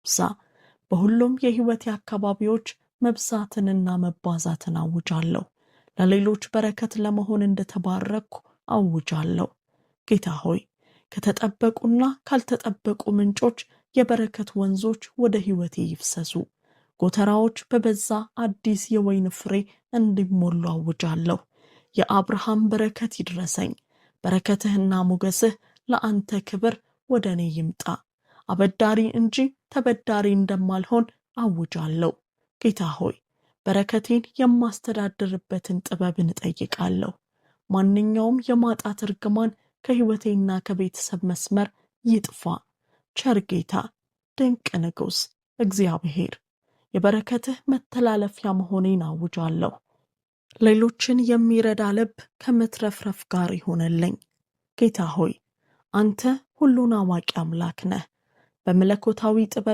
ይብዛ። በሁሉም የሕይወቴ አካባቢዎች መብዛትንና መባዛትን አውጃለሁ። ለሌሎች በረከት ለመሆን እንደተባረኩ አውጃለሁ። ጌታ ሆይ፣ ከተጠበቁና ካልተጠበቁ ምንጮች የበረከት ወንዞች ወደ ሕይወቴ ይፍሰሱ። ጎተራዎች በበዛ አዲስ የወይን ፍሬ እንዲሞሉ አውጃለሁ። የአብርሃም በረከት ይድረሰኝ። በረከትህና ሞገስህ ለአንተ ክብር ወደ እኔ ይምጣ። አበዳሪ እንጂ ተበዳሪ እንደማልሆን አውጃለሁ። ጌታ ሆይ፣ በረከቴን የማስተዳድርበትን ጥበብን እጠይቃለሁ። ማንኛውም የማጣት እርግማን ከሕይወቴና ከቤተሰብ መስመር ይጥፋ። ቸር ጌታ፣ ድንቅ ንጉሥ እግዚአብሔር፣ የበረከትህ መተላለፊያ መሆኔን አውጃለሁ። ሌሎችን የሚረዳ ልብ ከመትረፍረፍ ጋር ይሁንልኝ። ጌታ ሆይ፣ አንተ ሁሉን አዋቂ አምላክ ነህ። በመለኮታዊ ጥበብ